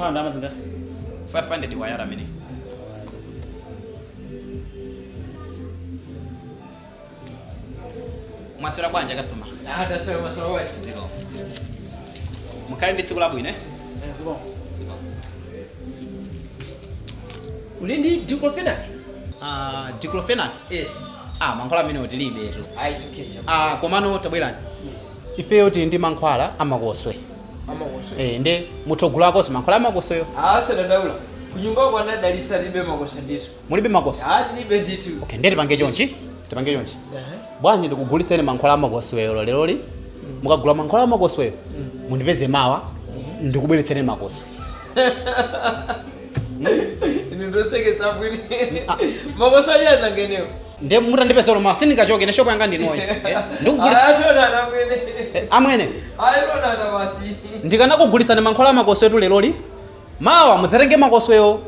Mankhwala ndalama zingati? 500 wayara amene. Mwaswera bwanji customer? Ah, taswera maswera bwanji. Zikomo. Mukhale ndi tsiku labwino eh? Zikomo. Zikomo. Uli ndi diclofenac? Ah, diclofenac? Yes. Ah, mankhwala amenewo tilibetu. Ah, it's okay. Chabu. Ah, komano tabwerani. Yes. Ifeyo tili ndi mankhwala amakoswe. Amakoswe. Eh, nde mutha kugulakonso mankhwala amakosweyo. Ah, osadandaula. Kunyumba kwanadalisa tilibe makoswe ndithu. Mulibe makoswe? Ah, tilibe ndithu. Okay, nde tipange chonchi. Tipange chonchi. Aha. Bwanji ndikugulitseni mankhwala amakosweyo leroli. Mukagula mankhwala amakosweyo, mundipeze mawa ndikubweretseni makoswe. Inu ndoseketsa bwino. Makoswe achani nanga inewo. Nde mutandipeza mawa sindingachoke ne shopo yanga ndinoyi. Eh, ndikugulitsa Ah, tionana mwene. Eh, amwene. Ah, tionana basi. Ndikanakugulitsani mankhwala amakoswetu leroli. Mawa mudzatenge makosweyo.